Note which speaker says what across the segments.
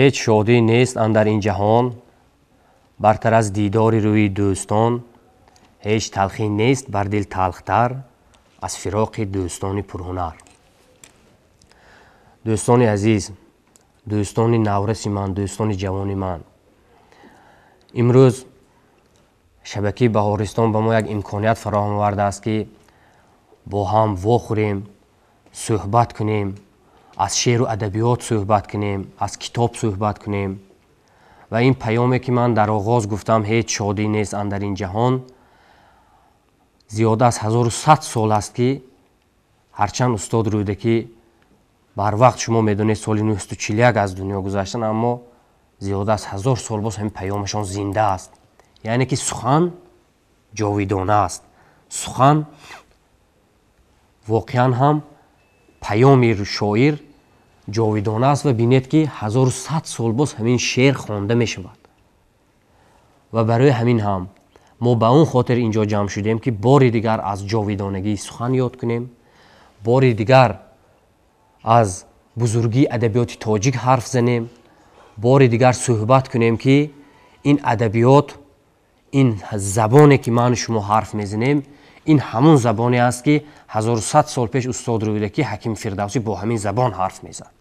Speaker 1: Ҳеҷ шодӣ нест андар ин ҷаҳон, бартар аз дидори рӯи дӯстон. Ҳеҷ талхӣ нест бар дил талхтар аз фироқи дӯстони пурҳунар. Дӯстони азиз, дӯстони навраси ман, дӯстони ҷавони ман, имрӯз шабакаи Баҳористон ба мо як имконият фароҳам овардааст, ки бо ҳам вохӯрем, суҳбат кунем, аз шеъру адабиёт суҳбат кунем, аз китоб суҳбат кунем. Ва ин паёме ки ман дар оғоз гуфтам, ҳеҷ шодӣ нест андар ин ҷаҳон, зиёда аз 1100 сол аст, ки ҳарчанд устод Рӯдакӣ барвақт, шумо медонед, соли 941 аз дунё гузаштанд, аммо зиёда аз 1000 сол боз ҳамин паёмашон зинда аст. Яъне ки сухан ҷовидона аст. Сухан воқеан ҳам паёми шоир ҷовидона аст. Ва бинед, ки 1100 сол боз ҳамин шеър хонда мешавад. Ва барои ҳамин ҳам мо ба он хотир инҷо ҷамъ шудем, ки бори дигар аз ҷовидонагии сухан ёд кунем, бори дигар аз бузургии адабиёти тоҷик ҳарф занем, бори дигар суҳбат кунем, ки ин адабиёт, ин забоне ки ману шумо ҳарф мезанем, ин ҳамун забоне аст, ки 1100 сол пеш устод Рӯдакӣ, ҳаким Фирдавсӣ бо ҳамин забон ҳарф мезад.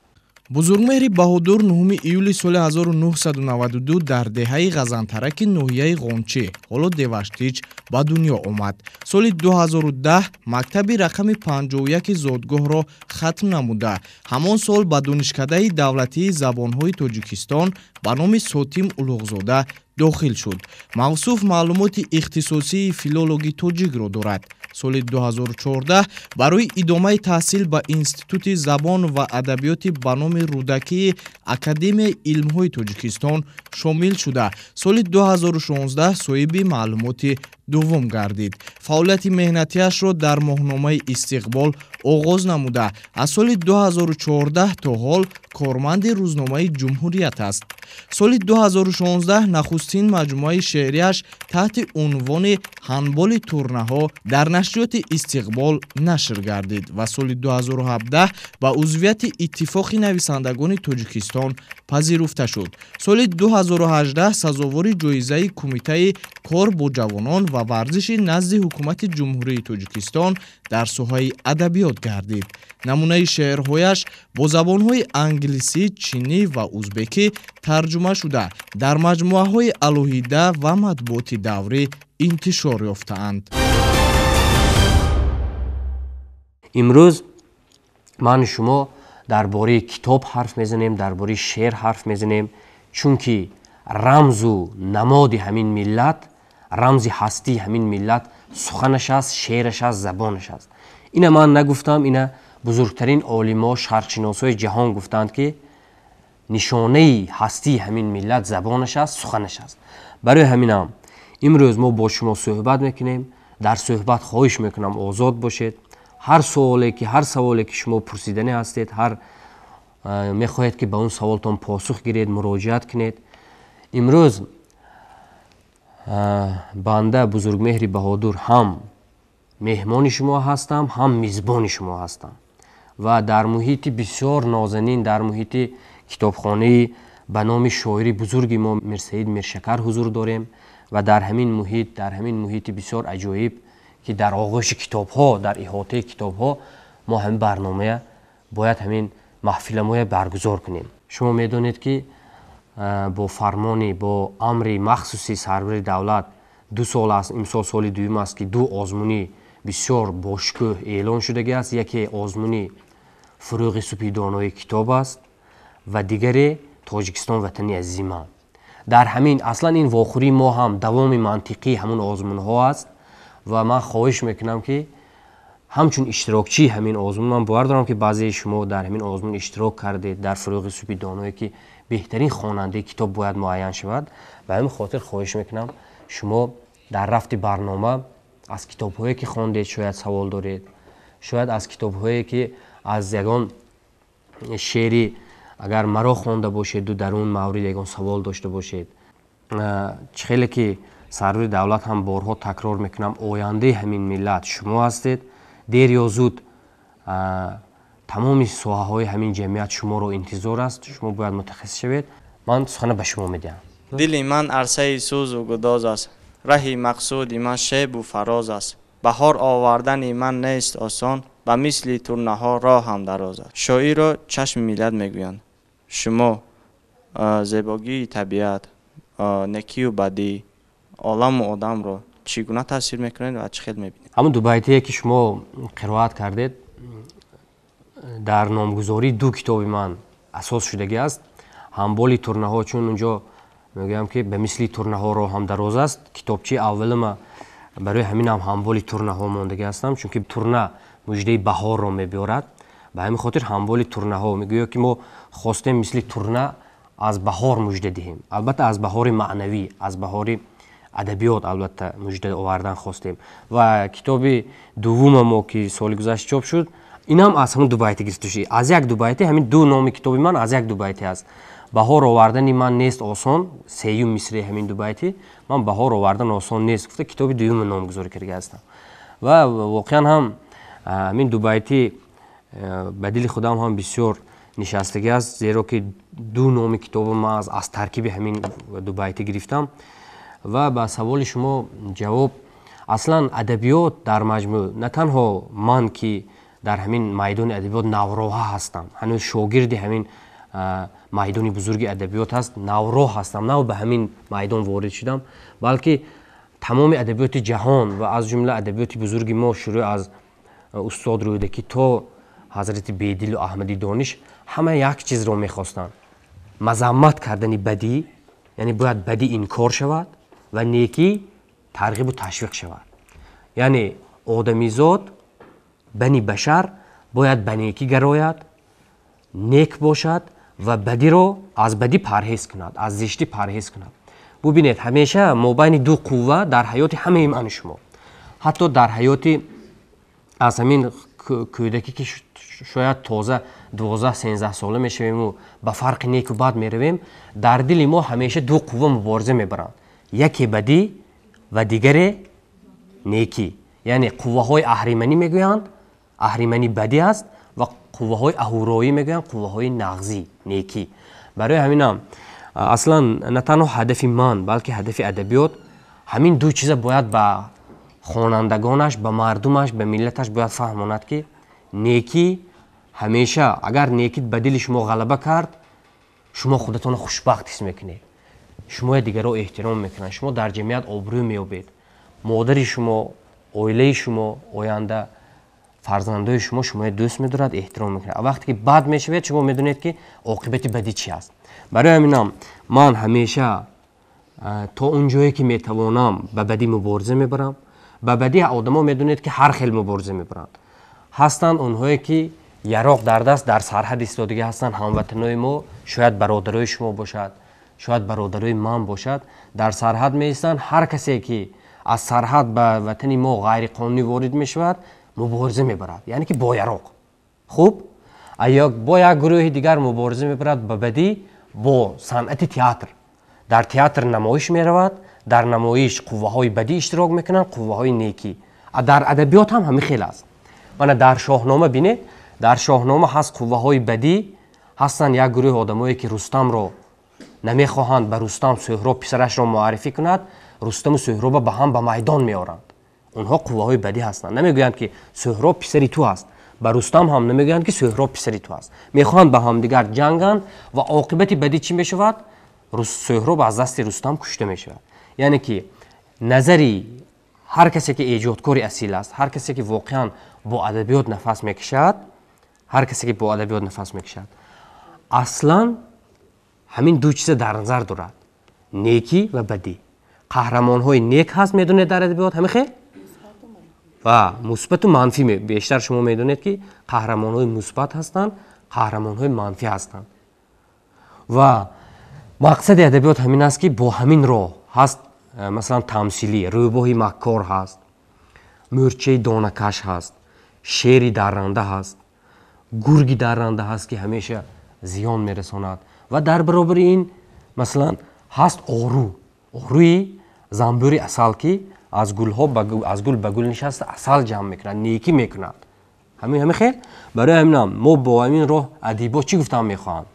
Speaker 2: Бузургмеҳри Баҳодур 9 июли соли 1992 дар деҳаи Ғазантараки ноҳияи Ғончӣ, ҳоло Деваштич, ба дунё омад. Соли 2010 мактаби рақами 51 зодгоҳро хатм намуда, ҳамон сол ба Донишкадаи давлатии забонҳои Тоҷикистон ба номи Сотим Улуғзода дохил шуд. Мавсуф маълумоти ихтисосии филологи тоҷикро дорад. Соли 2014 барои идомаи таҳсил ба Институти забон ва адабиёти ба номи Рӯдакии Академияи илмҳои Тоҷикистон шомил шуда, соли 2016 соҳиби маълумоти дуввум гардид. Фаъолияти меҳнатиашро дар моҳномаи Истиқбол оғоз намуда, аз соли 2014 то ҳол корманди рӯзномаи Ҷумҳурият аст. Соли 2016 нахустин маҷмӯаи шеърияш таҳти унвони Ҳанболи турнаҳо дар нашриёти Истиқбол нашр гардид ва соли 2017 ба узвияти Иттифоқи нависандагони Тоҷикистон пазируфта шуд. Соли 2018 сазовори ҷоизаи Кумитаи кор бо ҷавонон ва варзиши назди Ҳукумати Ҷумҳурии Тоҷикистон дар соҳаи адабиёт гардид. Намунаи шеърҳояш бо забонҳои англисӣ, чинӣ ва узбекӣ тарҷума шуда, дар маҷмӯаҳои алоҳида ва матбуоти даврӣ интишор ёфтаанд.
Speaker 1: Имрӯз ману шумо дар бораи китоб ҳарф мезанем, дар бораи шеър ҳарф мезанем, чунки рамзу намоди ҳамин миллат, рамзи ҳастии ҳамин миллат суханаш аст, шеъраш аст, забонаш аст. Ина ман нагуфтам, ина бузургтарин олимо, шарқшиносҳои ҷаҳон гуфтанд, ки нишонаи ҳастии ҳамин миллат забонаш аст, суханаш аст. Барои ҳаминам имрӯз мо бо шумо суҳбат мекунем. Дар суҳбат хоҳиш мекунам, озод бошед. Ҳар саволе ки шумо пурсиданӣ ҳастед, ҳар мехоҳед, ки ба он саволтон посух гиред, муроҷиат кунед. Имрӯз банда Бузургмеҳри Баҳодур ҳам меҳмони шумо ҳастам, ҳам мизбони шумо ҳастам ва дар муҳити бисёр нозанин, дар муҳити китобхонаи ба номи шоири бузурги мо Мирсаид Миршакар ҳузур дорем. Ва дар ҳамин муҳит, дар ҳамин муҳити бисёр аҷоиб, ки дар оғӯши китобҳо, дар иҳотаи китобҳо мо ҳамин барномая бояд, ҳамин маҳфиламоя баргузор кунем. Шумо медонед, ки бо фармони, бо амри махсуси сарвари давлат 2 сол аст, имсол соли дуюм аст, ки ду озмуни бисёр бошукӯҳ эълон шудагӣ аст. Яке озмуни Фурӯғи субҳи донои китоб аст ва дигаре Тоҷикистон ватани азизи ман. Дар ҳамин аслан ин вохӯрии мо ҳам давоми мантиқии ҳамун озмунҳо аст. Ва ман хоҳиш мекунам, ки ҳамчун иштирокчии ҳамин озмун, ман бовар дорам, ки баъзеи шумо дар ҳамин озмун иштирок кардед, дар Фурӯғи субҳи доное, ки беҳтарин хонандаи китоб бояд муайян шавад. Ба ҳамин хотир хоҳиш мекунам, шумо дар рафти барнома аз китобҳое ки хондед шояд савол доред, шояд аз китобҳое ки, аз ягон шеъри агар маро хонда бошеду дар он маврид ягон савол дошта бошед. Чӣ хеле ки сарвари давлат ҳам борҳо такрор мекунам, ояндаи ҳамин миллат шумо ҳастед. Дер ё зуд тамоми соҳаҳои ҳамин ҷамъият шуморо интизор аст. Шумо бояд мутахассис шавед. Ман сухана ба шумо медиҳам.
Speaker 3: Дили ман арсаи сӯзу гудоз аст, раҳи мақсуди ман шебу фароз аст. Баҳор овардани ман нест осон, ба мисли турнаҳо роҳам дароз аст. Шоирро чашми миллат мегӯянд. Шумо зебогии табиат, некию бадӣ, оламу одамро чӣ гуна тасвир мекунед ва чӣ хел мебинед?
Speaker 1: Ҳамун дубайтие ки шумо қироат кардед, дар номгузории ду китоби ман асос шудагӣ аст. Ҳамболи турнаҳо, чун унҷо мегӯям ки ба мисли турнаҳо роҳам дароз аст. Китобчаи аввалима барои ҳаминам ҳамболи турнаҳо мондагӣ ҳастам, чунки турна муждаи баҳорро мебиёрад. Ба ҳамин хотир ҳамболи турнаҳо мегӯё ки мо хостем мисли турна аз баҳор мужда диҳем. Албатта, аз баҳори маънавӣ, аз баҳори адабиёт албатта мужда овардан хостем. Ва китоби дуввума мо ки соли гузашта чоп шуд, инам аз ҳамун дубайти гирифта шуд. Аз як дубайти, ҳамин ду номи китоби ман аз як дубайти аст. Баҳор овардани ман нест осон, сеюм мисраи ҳамин дубайти, ман баҳор овардан осон нест гуфта китоби дуюма номгузорӣ карда ҳастам. Ва воқеан ҳам ҳамин дубайти ба дили худам ҳам бисёр нишастагӣ аст, зеро ки ду номи китоба ман аз таркиби ҳамин дубайти гирифтам. Ва ба саволи шумо ҷавоб, аслан адабиёт дар маҷмӯъ, на танҳо ман ки дар ҳамин майдони адабиёт навроҳа ҳастам, ҳанӯз шогирди ҳамин майдони бузурги адабиёт ҳаст, навроҳ ҳастам, нав ба ҳамин майдон ворид шудам, балки тамоми адабиёти ҷаҳон ва аз ҷумла адабиёти бузурги мо, шурӯъ аз устод Рӯдакӣ то ҳазрати Бедилу Аҳмади Дониш, ҳама як чизро мехостанд: мазаммат кардани бадӣ, яъне бояд бадӣ инкор шавад ва некӣ тарғибу ташвиқ шавад. Яъне одамизод, бани башар бояд ба некӣ гарояд, нек бошад ва бадиро аз бадӣ парҳез кунад, аз зиштӣ парҳез кунад. Бубинед, ҳамеша мобайни ду қувва дар ҳаёти ҳамаи ману шумо, ҳатто дар ҳаёти аз ҳамин кӯдакӣ ки шояд тоза 12-13 сола мешавему ба фарқи неку бад меравем, дар дили мо ҳамеша ду қувва мубориза мебаранд: яке бадӣ ва дигаре некӣ. Яъне қувваҳои аҳриманӣ мегӯянд, аҳриманӣ бадӣ аст, ва қувваҳои аҳуроӣ мегӯянд, қувваҳои нағзӣ, некӣ. Барои ҳаминам аслан на танҳо ҳадафи ман, балки ҳадафи адабиёт ҳамин ду чиза бояд ба хонандагонаш, ба мардумаш, ба миллаташ бояд фаҳмонад, ки некӣ ҳамеша, агар некӣ ба дили шумо ғалаба кард, шумо худатонро хушбахт ҳис мекунед, шумоя дигарро эҳтиром мекунанд, шумо дар ҷамъият обрӯ меёбед, модари шумо, оилаи шумо, оянда фарзандои шумо шумоя дӯст медорад, эҳтиром мекунад. Вақте ки бад мешавед, шумо медонед ки оқибати бадӣ чи аст. Барои ҳаминам ман ҳамеша то он ҷое ки метавонам ба бадӣ мубориза мебарам. Ба бадӣ одамо медонед ки ҳар хел мубориза мебаранд. Ҳастанд онҳое ки яроқ дар даст дар сарҳад истодагӣ ҳастанд, ҳамватанои мо, шояд бародарои шумо бошад, шояд бародарои ман бошад, дар сарҳад меистанд. Ҳар касе ки аз сарҳад ба ватани мо ғайриқонунӣ ворид мешавад, мубориза мебарад, яъне ки бо яроқ. Хуб, бо як гурӯҳи дигар мубориза мебарад ба бадӣ бо санъати театр. Дар театр намоиш меравад, дар намоиш қувваҳои бадӣ иштирок мекунанд, қувваҳои некӣ. Дар адабиёт ҳам ҳамин хел аст. Мана дар Шоҳнома бинед, дар Шоҳнома ҳаст қувваҳои бадӣ, ҳастанд як гурӯҳи одамое ки Рустамро намехоҳанд, ба Рустам Сӯҳроб писарашро муаррифӣ кунад, Рустаму Сӯҳроба ба ҳам ба майдон меоранд. Онҳо қувваҳои бадӣ ҳастанд. Намегӯянд ки Сӯҳроб писари ту аст, ба Рустам ҳам намегӯянд ки Сӯҳроб писари ту аст. Мехоҳанд ба ҳамдигар ҷанганд ва оқибати бадӣ чӣ мешавад? Сӯҳроб аз дасти Рустам кушта мешавад. Яъне ки назари ҳар касе ки эҷодкори асил аст, ҳар касе ки воқеан бо адабиёт нафас мекашад, ҳар касе ки бо адабиёт нафас мекашад, аслан ҳамин ду чиза дар назар дорад: некӣ ва бадӣ. Қаҳрамонҳои нек ҳаст, медонед, дар адабиёт ҳамин хел ва мусбату манфӣ. Бештар шумо медонед ки қаҳрамонҳои мусбат ҳастанд, қаҳрамонҳои манфӣ ҳастанд. Ва мақсади адабиёт ҳамин аст ки бо ҳамин роҳ ҳаст, масалан тамсилӣ, рӯбоҳи маккор ҳаст, мӯрчаи донакаш ҳаст, шери дарранда ҳаст, гурги дарранда ҳаст ки ҳамеша зиён мерасонад. Ва дар баробари ин масалан ҳаст ору, оруи занбӯри асал ки аз гулҳо аз гул ба гул нишаста асал ҷамъ мекунад, некӣ мекунад. Ҳамин хел. Барои ҳаминам мо бо ҳамин роҳ адибо чӣ гуфтан мехоҳанд?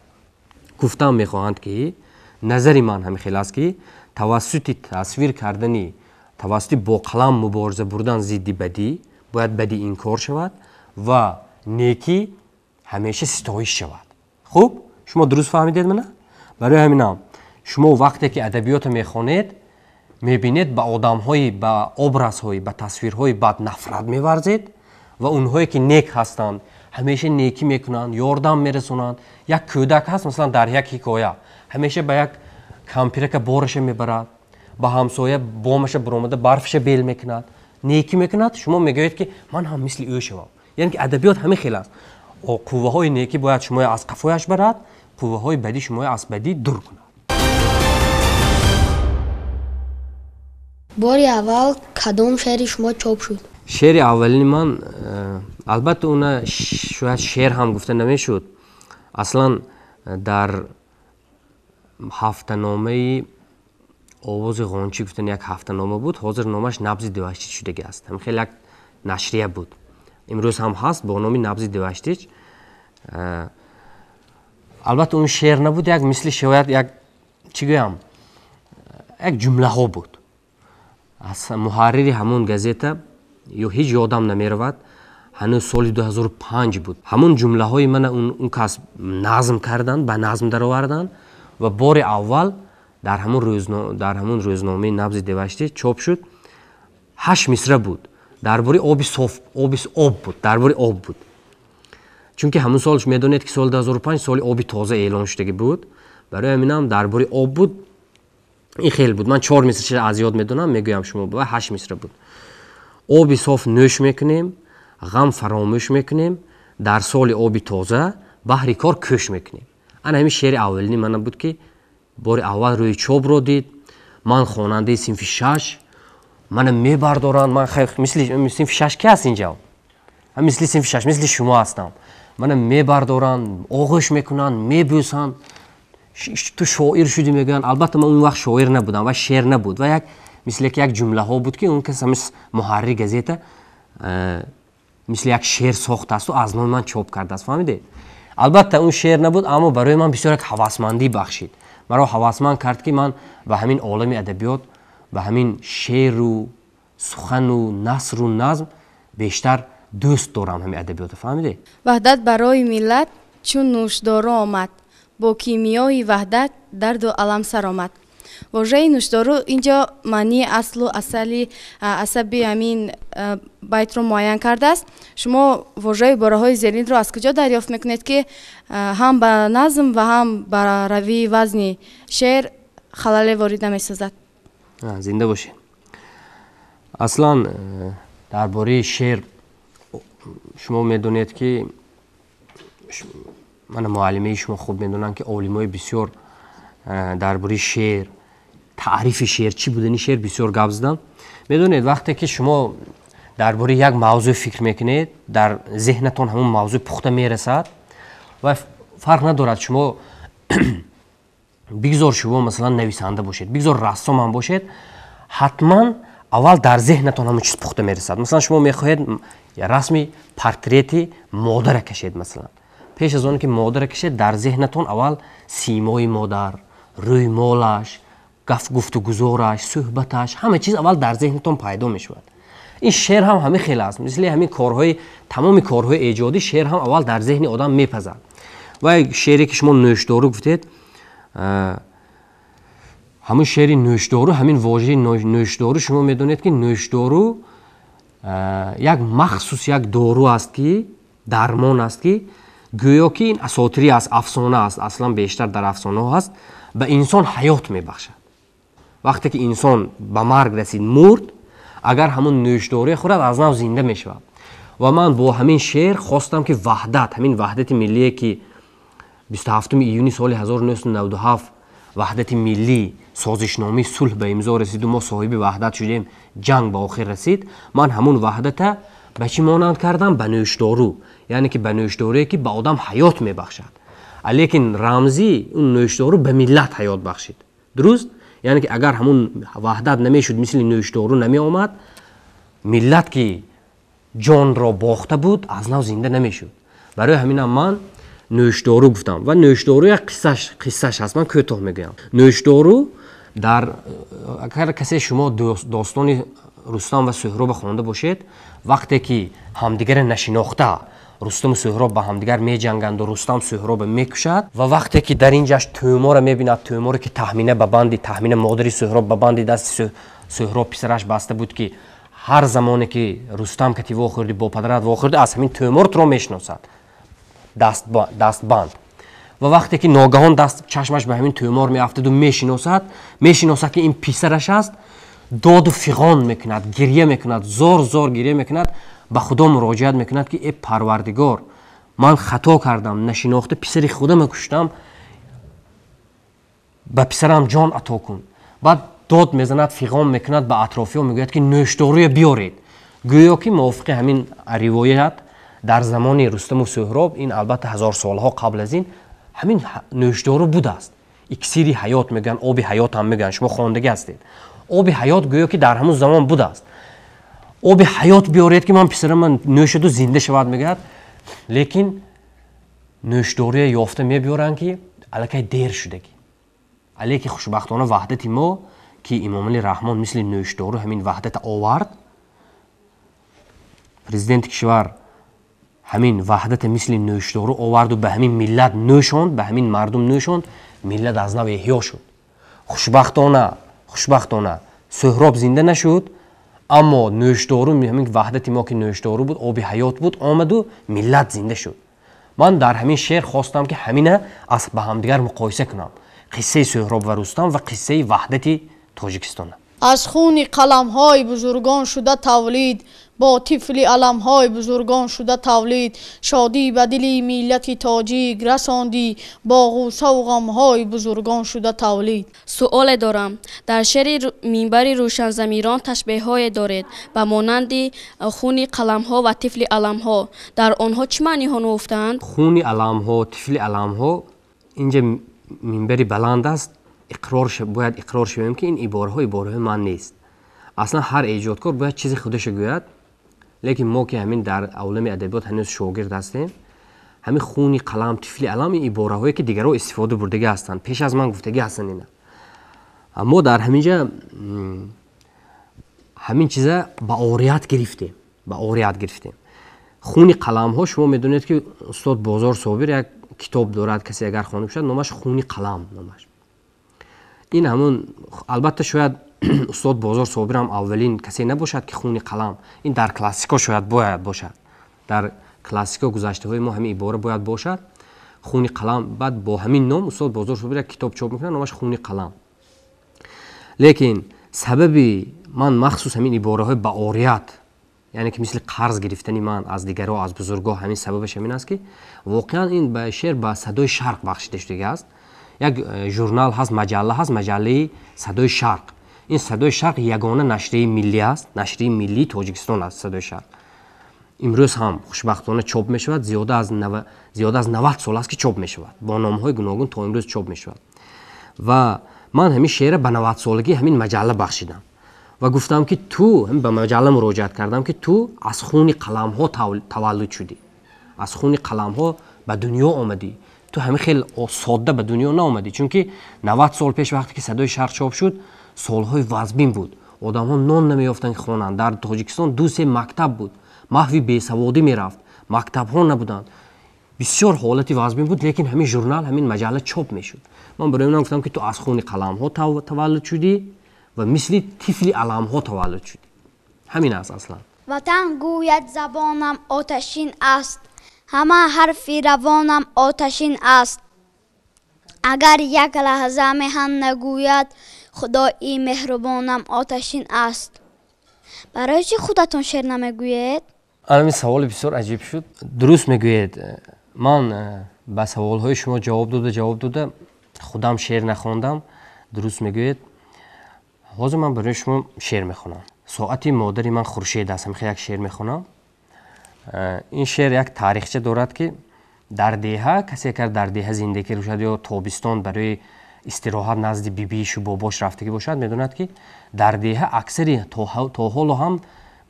Speaker 1: Гуфтан мехоҳанд ки Назари ман ҳамин хел аст, ки тавассути тасвир кардани, тавассути бо қалам мубориза бурдан зидди бадӣ, бояд бадӣ инкор шавад ва некӣ ҳамеша ситоиш шавад. Хуб, шумо дуруст фаҳмидед мана? Барои ҳаминам шумо вақте ки адабиётро мехонед, мебинед ба одамҳои, ба образҳои, ба тасвирҳои бад нафрат меварзед ва онҳое ки нек ҳастанд, ҳамеша некӣ мекунанд, ёрдам мерасонанд. Як кӯдак ҳаст, масалан, дар як ҳикоя ҳамеша ба як кампирака бораша мебарад, ба ҳамсоя бомаша баромада барфаша бел мекунад, некӣ мекунад. Шумо мегӯед, ки ман ҳам мисли ӯ шавам. Яъне ки адабиёт ҳамин хел аст. Қувваҳои некӣ бояд шуморо аз қафояш барад, қувваҳои бадӣ шуморо аз бадӣ дур кунад.
Speaker 4: Бори аввал кадом шеъри шумо чоп шуд?
Speaker 1: Шеъри аввалини ман, албатта, уна шояд шеър ҳам гуфта намешуд. Аслан дар ҳафтаномаи Овози Ғончӣ гуфтан як ҳафтанома буд, ҳозир номаш Набзи Деваштич шудагӣ аст. Ҳамин хел як нашрия буд, имрӯз ҳам ҳаст бо номи Набзи Деваштич. Албатта, он шеър набуд, як мисли шояд як чӣ гӯям, як ҷумлаҳо буд. Аз муҳаррири ҳамон газета ё ҳеҷ ёдам намеравад, ҳанӯз соли 2005 буд, ҳамон ҷумлаҳои мана он кас назм карданд, ба назм дароварданд ва бори аввал дар ҳамон рӯзномаи Набзи Деваштич чоп шуд. 8 мисра буд, дар бораи оби соф, оби об буд, дар бораи об буд. Чунки ҳамон сол медонед, ки соли 2005 соли оби тоза эълон шудагӣ буд, барои ҳаминам дар бораи об буд. Ин хел буд. Ман 4 мисраша аз ёд медонам, мегӯям шумо, ва 8 мисра буд. Оби соф нӯш мекунем, ғам фаромӯш мекунем, дар соли оби тоза баҳри кор кӯш мекунем. Ана ҳамин шеъри аввалини мана буд, ки бори аввал рӯи чопро дид. Ман хонандаи синфи 6, мана мебардоранд, ман мисли синфи 6 ки ҳаст инҷа, мисли синфи 6, мисли шумо ҳастам. Мана мебардоранд, оғӯш мекунанд, мебӯсанд, ту шоир шудӣ мегӯянд. Албатта, ман он вақт шоир набудам ва шеър набуд, ва як мисли як ҷумлаҳо буд, ки он кас ҳамин муҳаррири газета мисли як шеър сохтаасту аз номи ман чоп кардааст, фаҳмидед? Албатта, он шеър набуд, аммо барои ман бисёр як ҳавасмандӣ бахшид. Маро ҳавасманд кард, ки ман ба ҳамин олами адабиёт, ба ҳамин шеъру сухану насру назм бештар дӯст дорам ҳамин адабиётро, фаҳмидед?
Speaker 5: Ваҳдат барои миллат чун нӯшдору омад, бо кимиёи ваҳдат дарду алам сар омад. Вожаи нӯшдору инҷо маънии аслу асали асаби ҳамин байтро муайян кардааст. Шумо вожаи ибораҳои зеринро аз куҷо дарёфт мекунед, ки ҳам ба назм ва ҳам ба равии вазни шеър халале ворид намесозад?
Speaker 1: Зинда бошед. Аслан дар бораи шеър шумо медонед, ки мана муаллимаи шумо хуб медонанд, ки олимои бисёр дар бораи шеър, таърифи шеър, чӣ будани шеър бисёр гап заданд. Медонед, вақте ки шумо дар бораи як мавзӯъ фикр мекунед, дар зеҳнатон ҳамон мавзӯъ пухта мерасад ва фарқ надорад, шумо бигзор шумо масалан нависанда бошед, бигзор рассом ҳам бошед, ҳатман аввал дар зеҳнатон ҳамон чиз пухта мерасад. Масалан, шумо мехоҳед расми портрети модара кашед, масалан, пеш аз он ки модара кашед, дар зеҳнатон аввал симои модар, рӯймолаш, гуфтугузораш, суҳбаташ, ҳама чиз аввал дар зеҳнатон пайдо мешавад. Ин шеър ҳам ҳамин хел аст. Мисли ҳамин корҳои, тамоми корҳои эҷодӣ, шеър ҳам аввал дар зеҳни одам мепазад. Ва шеъре ки шумо нӯшдору гуфтед, ҳамун шеъри нӯшдору, ҳамин вожаи нӯшдору, шумо медонед, ки нӯшдору як махсус як дору аст, ки дармон аст, ки гӯё ки ин асотирӣ аст, афсона аст, аслан бештар дар афсонаҳо ҳаст, ба инсон ҳаёт мебахшад. Вақте ки инсон ба марг расид, мурд, агар ҳамун нӯшдоруе хӯрад, аз нав зинда мешавад. Ва ман бо ҳамин шеър хостам, ки ваҳдат, ҳамин ваҳдати миллие, ки 27 июни соли 1997 ваҳдати миллӣ, созишномаи сулҳ ба имзо расиду мо соҳиби ваҳдат шудем, ҷанг ба охир расид, ман ҳамун ваҳдата ба чӣ монанд кардам? Ба нӯшдору, яъне ки ба нӯшдоруе, ки ба одам ҳаёт мебахшад. Лекин рамзӣ он нӯшдору ба миллат ҳаёт бахшид, дуруст? Яъне ки агар ҳамун ваҳдат намешуд, мисли нӯшдору намеомад, миллат, ки ҷонро бохта буд, аз нав зинда намешуд. Барои ҳаминам ман Нӯшдору гуфтам ва нӯшдору як қиссаш ҳаст, ман кӯтоҳ мегӯям. Нӯшдору дар агар касе шумо достони Рустам ва Суҳроба хонда бошед, вақте ки ҳамдигарро нашинохта Рустаму Суҳроб ба ҳамдигар меҷанганду Рустам Суҳроба мекушад ва вақте ки дар ин ҷаш тӯморо мебинад, тӯморе ки Таҳмина ба банди Таҳмина модари Суҳроб ба банди дасти Суҳроб писараш баста буд, ки ҳар замоне ки Рустам кати вохӯрдӣ, бо падарат вохӯрдӣ, аз ҳамин тӯмор туро мешиносад, дастбанд. Ва вақте ки ногаҳон даст чашмаш ба ҳамин тӯмор меафтаду мешиносад, мешиносад ки ин писараш аст, доду фиғон мекунад, гирья мекунад, зор зор гирья мекунад, ба Худо муроҷиат мекунад, ки э Парвардигор, ман хато кардам, нашинохта писари худама куштам, ба писарам ҷон ато кун. Баъд дод мезанад, фиғон мекунад, ба атрофиён мегӯяд, ки нӯшдоруя биёред. Гӯё ки мувофиқи ҳамин ривоят дар замони Рустаму Суҳроб, ин албатта ҳазорсолаҳо қабл аз ин, ҳамин нӯшдору будааст. Иксири ҳаёт мегӯянд, оби ҳаёт ҳам мегӯянд, шумо хондагӣ ҳастед. Оби ҳаёт гӯё ки дар ҳамун замон будааст. Оби ҳаёт биёред, ки ман писарама нӯшаду зинда шавад, мегӯяд. Лекин нӯшдоруя ёфта мебиёранд, ки аллакай дер шудагӣ. Алеки хушбахтона ваҳдати мо, ки Имомали Раҳмон мисли нӯшдору ҳамин ваҳдата овард, президенти кишвар ҳамин ваҳдата мисли нӯшдору оварду ба ҳамин миллат нӯшонд, ба ҳамин мардум нӯшонд, миллат аз нав эҳё шуд. Хушбахтона Суҳроб зинда нашуд, аммо нӯшдору, ҳамин ваҳдати мо, ки нӯшдору буд, оби ҳаёт буд, омаду миллат зинда шуд. Ман дар ҳамин шеър хостам, ки ҳамина аз ба ҳамдигар муқоиса кунам, қиссаи Суҳроб ва Рустам ва қиссаи ваҳдати Тоҷикистона.
Speaker 6: Аз хуни қаламҳои бузургон шуда тавлид, бо тифли аламҳои бузургон шуда тавлид, шодӣ ба дили миллати тоҷик расондӣ, бо ғуссаву ғамҳои бузургон шуда тавлид.
Speaker 7: Суоле дорам. Дар шеъри Минбари рӯшанзамирон ташбеҳҳое доред ба монанди хуни қаламҳо ва тифли аламҳо. Дар онҳо чӣ маъниҳо нуҳуфтаанд?
Speaker 1: Хуни аламҳо, тифли аламҳо, инҷа минбари баланд аст, бояд иқрор шавем, ки ин ибораҳо ибораҳои ман нест. Аслан ҳар эҷодкор бояд чизи худашо гӯяд, лекин мо, ки ҳамин дар олами адабиёт ҳанӯз шогирд ҳастем, ҳамин хуни қалам, тифли алам, ин ибораҳое ки дигарҳо истифода бурдагӣ ҳастанд, пеш аз ман гуфтагӣ ҳастанд ина. Мо дар ҳаминҷа ҳамин чиза ба орият гирифтем, ба орият гирифтем. Хуни қаламҳо, шумо медонед, ки устод Бозор Собир як китоб дорад, касе агар хонда бошад, номаш Хуни қалам номаш. Ин ҳамун, албатта, шояд устод Бозор Собирам аввалин касе набошад, ки хуни қалам, ин дар классико шояд бояд бошад, дар классико гузаштаҳои мо ҳамин ибора бояд бошад, хуни қалам. Баъд бо ҳамин ном устод Бозор Собир як китоб чоп мекунад, номаш Хуни қалам. Лекин сабаби ман махсус ҳамин ибораҳои ба орият, яъне ки мисли қарз гирифтани ман аз дигарҳо, аз бузургҳо, ҳамин сабабаш ҳамин аст, ки воқеан ин ба шеър ба Садои Шарқ бахшида шудага аст. Як журнал ҳаст, маҷалла ҳаст, маҷаллаи Садои Шарқ. Ин Садои Шарқ ягона нашрияи миллӣ аст, нашрияи миллии Тоҷикистон аст. Садои Шарқ имрӯз ҳам хушбахтона чоп мешавад, зиёда аз 90 сол аст, ки чоп мешавад, бо номҳои гуногун то имрӯз чоп мешавад. Ва ман ҳамин шеъра ба 90-солагии ҳамин маҷалла бахшидам ва гуфтам, ки ту, ба маҷалла муроҷиат кардам, ки ту аз хуни қаламҳо таваллуд шудӣ, аз хуни қаламҳо ба дунё омадӣ, ту ҳамин хел содда ба дунё наомадӣ. Чунки 90 сол пеш, вақте ки Садои Шарқ чоп шуд, солҳои вазбин буд, одамҳо нон намеёфтанд, ки хонанд. Дар Тоҷикистон ду-се мактаб буд, маҳви бесаводӣ мерафт, мактабҳо набуданд, бисёр ҳолати вазбин буд, лекин ҳамин журнал, ҳамин маҷалла чоп мешуд. Ман барои онам гуфтам, ки ту аз хуни қаламҳо таваллуд шудӣ ва мисли тифли аламҳо таваллуд шудӣ. Ҳамин аст аслан.
Speaker 8: Ватан гӯяд забонам оташин аст, ҳама ҳарфи равонам оташин аст. Агар як лаҳза меҳан нагӯяд, Худои меҳрубонам оташин аст. Барои чӣ худатон шеър намегӯед?
Speaker 1: Ҳамин саволи бисёр аҷиб шуд. Дуруст мегӯед, ман ба саволҳои шумо ҷавоб дода, ҷавоб дода, худам шеър нахондам. Дуруст мегӯед. Ҳозир ман барои шумо шеър мехонам. Соати модари ман хуршед аст, ҳамихел як шеър мехонам. Ин шеър як таърихча дорад, ки дар деҳа касе агар дар деҳа зиндагӣ бошад ё тобистон барои истироҳат назди бибишу бобош рафтагӣ бошад, медонад, ки дар деҳа аксари то ҳоло ҳам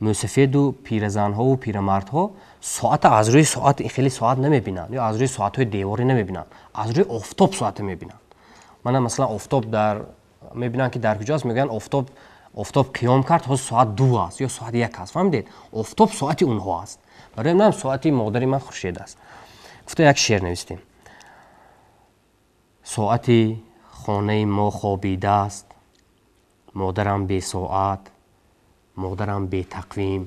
Speaker 1: Мӯсафеду пиразанҳову пирамардҳо соата аз рӯи соат хеле соат намебинанд ё аз рӯи соатҳои деворӣ намебинанд, аз рӯи офтоб соата мебинанд. Мана масалан офтоб дар мебинанд ки дар куҷо аст, мегӯянд офтоб қиём кард, ҳозир соат 2 аст ё соат 1 аст. Фаҳмидед? Офтоб соати онҳо аст. Барои ман соати модари ман Хуршед аст. Гуфта як шеър навистем. Соати хонаи мо хобидааст, модарам бесоат, модарам бетақвим,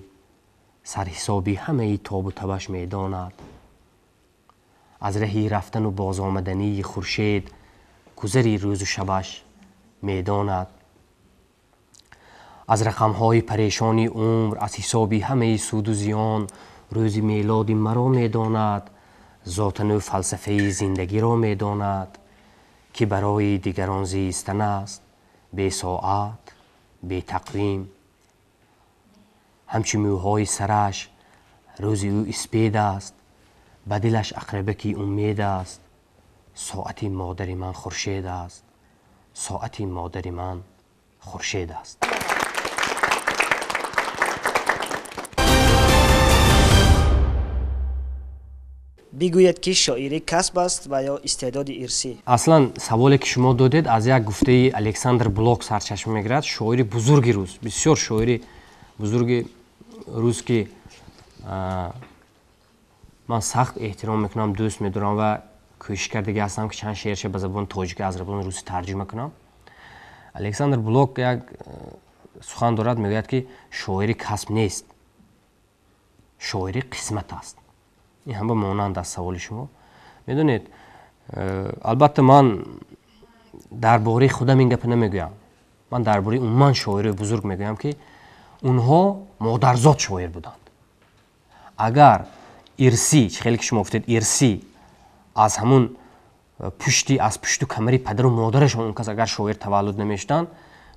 Speaker 1: сарҳисоби ҳамаи тобу табаш медонад. Аз раҳи рафтану бозомадании Хуршед гузари рӯзу шабаш медонад. Аз рақамҳои парешони умр, аз ҳисоби ҳамаи суду зиён рӯзи мелоди маро медонад, зотану фалсафаи зиндагиро медонад, ки барои дигарон зистан аст, бесоат, бетақвим. Ҳамчу мӯҳои сараш рӯзи ӯ испед аст, ба дилаш ақрабаки умед аст. Соати модари ман Хуршед аст, соати модари ман Хуршед аст.
Speaker 9: Бигӯед, ки шоирӣ касб аст ва ё истеъдоди ирсӣ?
Speaker 1: Аслан саволе ки шумо додед аз як гуфтаи Александр Блок сарчашма мегирад, шоири бузурги рус, бисёр шоири бузурги рус, ки ман сахт эҳтиром мекунам, дӯст медорам ва кӯшиш кардагӣ ҳастам, ки чанд шеърша ба забони тоҷикӣ аз забони русӣ тарҷума кунам. Александр Блок як сухан дорад, мегӯяд, ки шоири касб нест, шоири қисмат аст. Ин ҳама монанд аст саволи шумо. Медонед, албатта ман дар бораи худам ин гапа намегӯям, ман дар бораи умуман шоирои бузург мегӯям, ки онҳо модарзод шоир буданд. Агар ирсӣ, чӣ хеле ки шумо гуфтед, ирсӣ аз ҳамун пушти, аз пушту камари падару модарашон он кас агар шоир таваллуд намешуданд,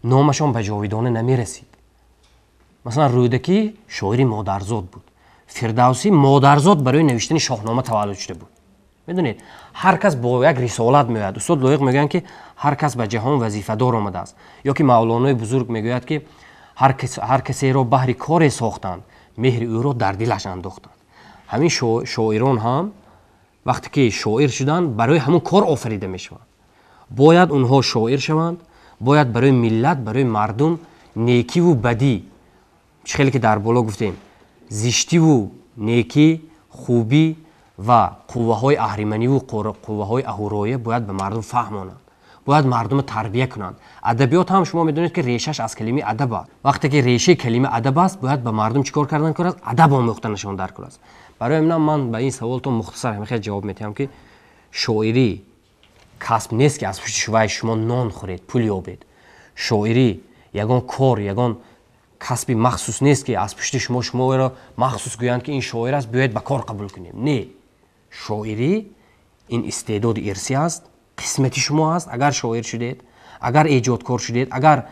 Speaker 1: номашон ба ҷовидона намерасид. Масалан, Рӯдакӣ шоири модарзод буд. Фирдавсӣ модарзод барои навиштани Шоҳнома таваллуд шуда буд. Медонед, ҳар кас бо як рисолат меояд. Устод Лоиқ мегӯянд, ки ҳар кас ба ҷаҳон вазифадор омадааст. Ё ки Мавлонои бузург мегӯяд, ки ҳар касеро баҳри коре сохтанд, меҳри ӯро дар дилаш андохтанд. Ҳамин шоирон ҳам вақте ки шоир шуданд, барои ҳамон кор офарида мешаванд. Бояд онҳо шоир шаванд, бояд барои миллат, барои мардум некиву бадӣ, чӣ хеле ки дар боло гуфтем, зиштиву некӣ, хубӣ ва қувваҳои аҳриманиву қувваҳои аҳуроия бояд ба мардум фаҳмонанд, бояд мардумро тарбия кунанд. Адабиёт ҳам шумо медонед, ки решаш аз калимаи адаб аст. Вақте ки решаи калима адаб аст, бояд ба мардум чӣ кор кардан кор аст? Адаб омӯхтанашон дар кор аст. Барои ҳамин ман ба ин саволтон мухтасар ҳамин ҷавоб медиҳам, ки шоирӣ касб нест, ки аз пушти шуваи шумо нон хӯред, пул ёбед. Шоирӣ ягон кор, ягон касби махсус нест, ки аз пушти шумо шуморо махсус гӯянд, ки ин шоир аст, биёед ба кор қабул кунем. Не, шоирӣ ин истеъдоди ирсӣ аст, қисмати шумо аст. Агар шоир шудед, агар эҷодкор шудед, агар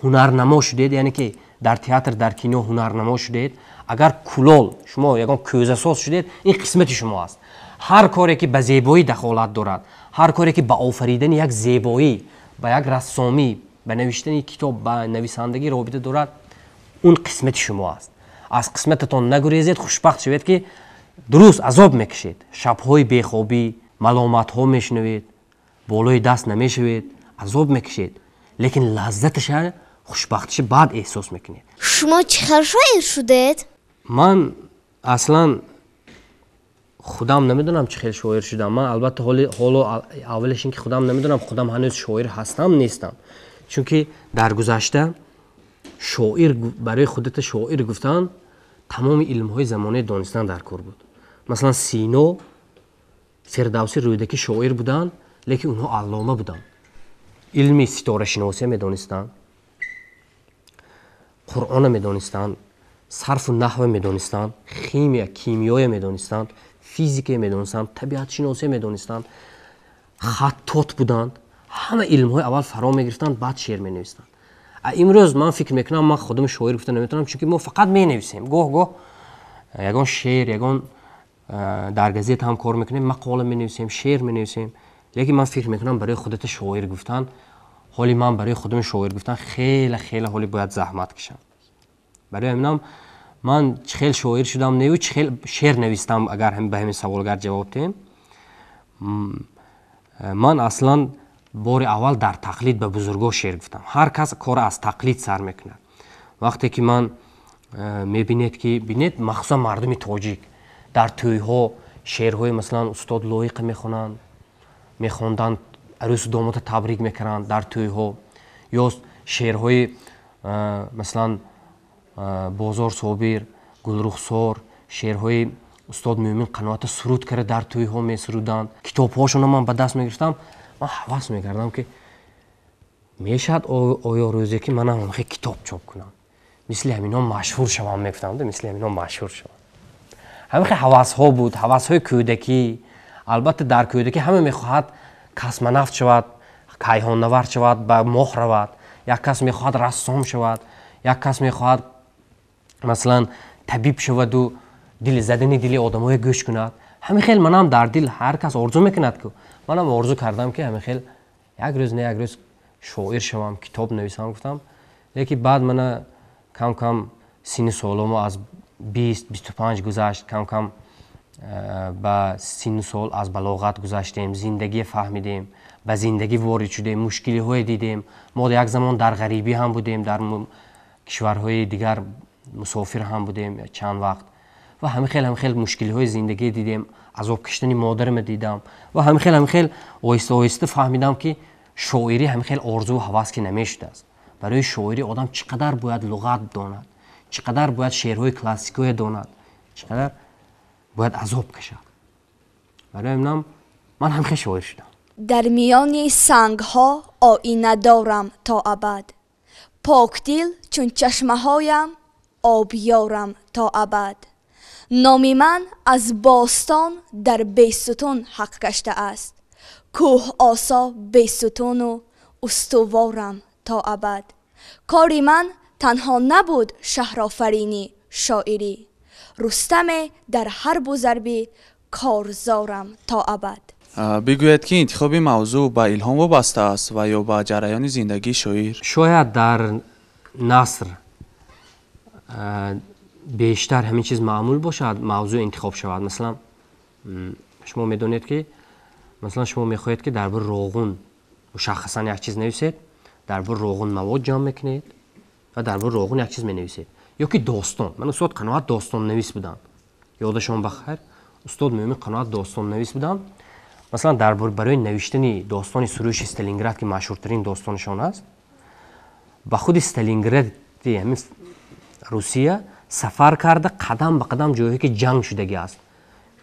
Speaker 1: ҳунарнамо шудед, яъне ки дар театр, дар кино ҳунарнамо шудед, агар кулол шумо ягон кӯзасоз шудед, ин қисмати шумо аст. Ҳар коре ки ба зебоӣ дахолат дорад, ҳар коре ки ба офаридани як зебоӣ, ба як рассомӣ, ба навиштани китоб, ба нависандагӣ робита дорад, он қисмати шумо аст. Аз қисмататон нагурезед, хушбахт шавед, ки дуруст азоб мекашед, шабҳои бехобӣ, маломатҳо мешунавед, болои даст намешавед, азоб мекашед, лекин лаззаташа, хушбахтиша баъд эҳсос мекунед.
Speaker 8: Шумо чӣ хел шоир шудед?
Speaker 1: Ман аслан худам намедонам чӣ хел шоир шудам. Ман албатта ҳоло аввалеш ин ки худам намедонам, худам ҳанӯз шоир ҳастам нестам, чунки дар гузашта шоир барои худата шоир гуфтан тамоми илмҳои замонаи донистан дар кор буд. Масалан, Сино, Фирдавсӣ, Рӯдакӣ шоир буданд, лекин онҳо аллома буданд. Илми ситорашиносия медонистанд, Қуръона медонистанд, сарфу наҳва медонистанд, химия, кимиёя медонистанд, физикая медонистанд, табиатшиносия медонистанд, хаттот буданд. Ҳама илмҳои аввал фаро мегирифтанд, баъд шеър менавистанд. Имрӯз ман фикр мекунам, ман худам шоир гуфта наметавонам, чунки мо фақат менависем. Гоҳ-гоҳ ягон шеър, ягон дар газета ҳам кор мекунем, мақола менависем, шеър менависем. Лекин ман фикр мекунам, барои худата шоир гуфтан, ҳоли ман барои худам шоир гуфтан хеле хеле ҳоли бояд заҳмат кашам. Барои ҳаминам ман чӣ хел шоир шудам неву чӣ хел шеър навистам, агар ба ҳамин саволгар ҷавоб диҳем, ман аслан бори аввал дар тақлид ба бузургҳо шеър гуфтам. Ҳар кас кора аз тақлид сар мекунад. Вақте ки ман мебинед ки бинед, махсусан мардуми тоҷик дар тӯйҳо шеърҳои масалан устод Лоиқа мехонанд, мехонданд, арӯсу домота табрик мекунанд дар тӯйҳо, ё шеърҳои масалан Бозор Собир, Гулрухсор, шеърҳои устод Мӯмин Қаноата суруд карда дар тӯйҳо месуруданд. Китобҳошонро ман ба даст мегирифтам, ман ҳавас мекардам ки мешавад оё рӯзе ки манам ҳамхел китоб чоп кунам, мисли ҳаминҳо машҳур шавам, мегуфтам, мисли ҳаминҳо машҳур шавам. Ҳамин ҳавасҳо буд, ҳавасҳои кӯдакӣ. Албатта дар кӯдакӣ ҳама мехоҳад космонавт шавад, кайҳоннавард шавад, ба моҳ равад, як кас мехоҳад рассом шавад, як кас мехоҳад масалан табиб шаваду дили задани дили одамое гӯш кунад. Ҳамин хел манам дар дил ҳар кас орзу мекунад ку, манам орзу кардам ки ҳамин хел як рӯз не як рӯз шоир шавам, китоб нависам гуфтам. Лекин баъд мана кам кам синни соломо аз 20-25 гузашт, кам кам ба синну сол аз балоғат гузаштем, зиндагие фаҳмидем, ба зиндагӣ ворид шудем, мушкилиҳое дидем. Мо як замон дар ғарибӣ ҳам будем, дар кишварҳои дигар мусофир ҳам будем чанд вақт ва ҳамин хел ҳамин хел мушкилиҳои зиндагӣ дидем, азоб кашидани модарама дидам ва ҳамин хел ҳамин хел оҳиста оҳиста фаҳмидам ки шоирӣ ҳамин хел орзуву ҳавас ки намешудааст. Барои шоирӣ одам чӣ қадар бояд луғат донад, чӣ қадар бояд шеърҳои классикое донад, чӣ қадар бояд азоб кашад. Барои ҳаминам ман ҳамин хел шоир шудам.
Speaker 8: Дар миёни сангҳо оина дорам то абад, покдил чун чашмаҳоям обёрам то абад. Номи ман аз бостон дар Бесутун ҳақ гаштааст, кӯҳ осо Бесутуну устуворам то абад. Кори ман танҳо набуд шаҳрофаринӣ шоирӣ, Рустаме дар ҳарбу зарбӣ корзорам то абад.
Speaker 10: Бигӯед ки интихоби мавзӯъ ба илҳом вобаста аст ва ё ба ҷараёни зиндагии шоир?
Speaker 1: Шояд дар наср бештар ҳамин чиз маъмул бошад, мавзӯъ интихоб шавад. Масалан шумо медонед ки масалан шумо мехоҳед ки дар бораи роғун мушаххасан як чиз нависед, дар бораи роғун мавод ҷамъ мекунед ва дар бораи роғун як чиз менависед. Ё ки достон. Ман устод Қаноат достоннавис будам, ёдашон бахайр, устод Мӯмин Қаноат достоннавис будам. Масалан дар барои навиштани достони Сурӯши Сталинград ки машҳуртарин достонашон аст, ба худи Сталингради ҳамин Русия сафар карда қадам ба қадам ҷойҳое ки ҷанг шудагӣ аст,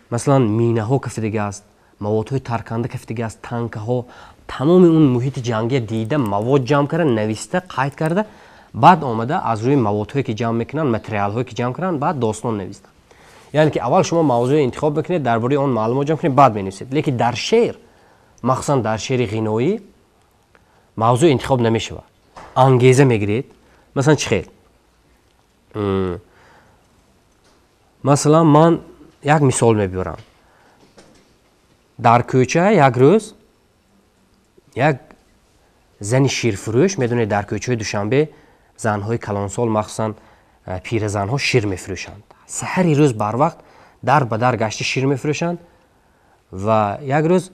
Speaker 1: масалан минаҳо кафидагӣ аст, маводҳои тарканда кафидагӣ аст, танкаҳо, тамоми он муҳити ҷангия дида, мавод ҷамъ карда, нависта, қайд карда, баъд омада аз рӯи маводҳое ки ҷамъ мекунанд, материалҳое ки ҷамъ кунанд, баъд достон навистанд. Яъне ки аввал шумо мавзӯе интихоб мекунед, дар бораи он маълумот ҷамъ кунед, баъд менависед. Лекин дар шеър, махсусан дар шеъри ғиноӣ, мавзӯъ интихоб намешавад, ангеза мегиред. Масалан чӣ хел? Масалан ман як мисол мебиёрам. Дар кӯча як рӯз як зани ширфурӯш, медонед дар кӯчаҳои Душанбе занҳои калонсол, махсусан пиразанҳо шир мефурӯшанд. Саҳари рӯз барвақт дар ба дар гашта шир мефурӯшанд ва як рӯз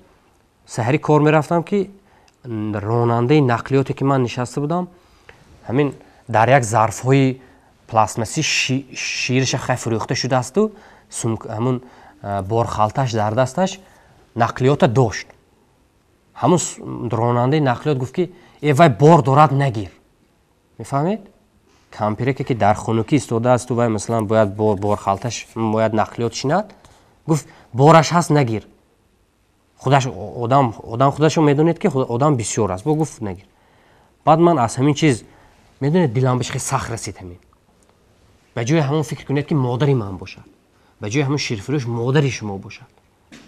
Speaker 1: саҳарӣ кор мерафтам ки ронандаи нақлиёте ки ман нишаста будам, ҳамин дар як зарфҳои пластмассӣ шириша хай фурӯхта шудаасту ҳамун борхалташ дар дасташ нақлиёта дошт. Ҳамун ронандаи нақлиёт гуфт ки э вай бор дорад, нагир. Мефаҳмед? Кампиреке ки дар хунукӣ истодаасту вай масалан бояд борхалташ бояд нақлиёт шинад, гуфт бораш ҳаст, нагир. Худаш одам худашо медонед ки одам бисёр аст, бо гуфт нагир. Баъд ман аз ҳамин чиз медонед дилам беш хеле сахт расид. Ҳамин ба ҷои ҳамон фикр кунед ки модари ман бошад, ба ҷои ҳамон ширфурӯш модари шумо бошад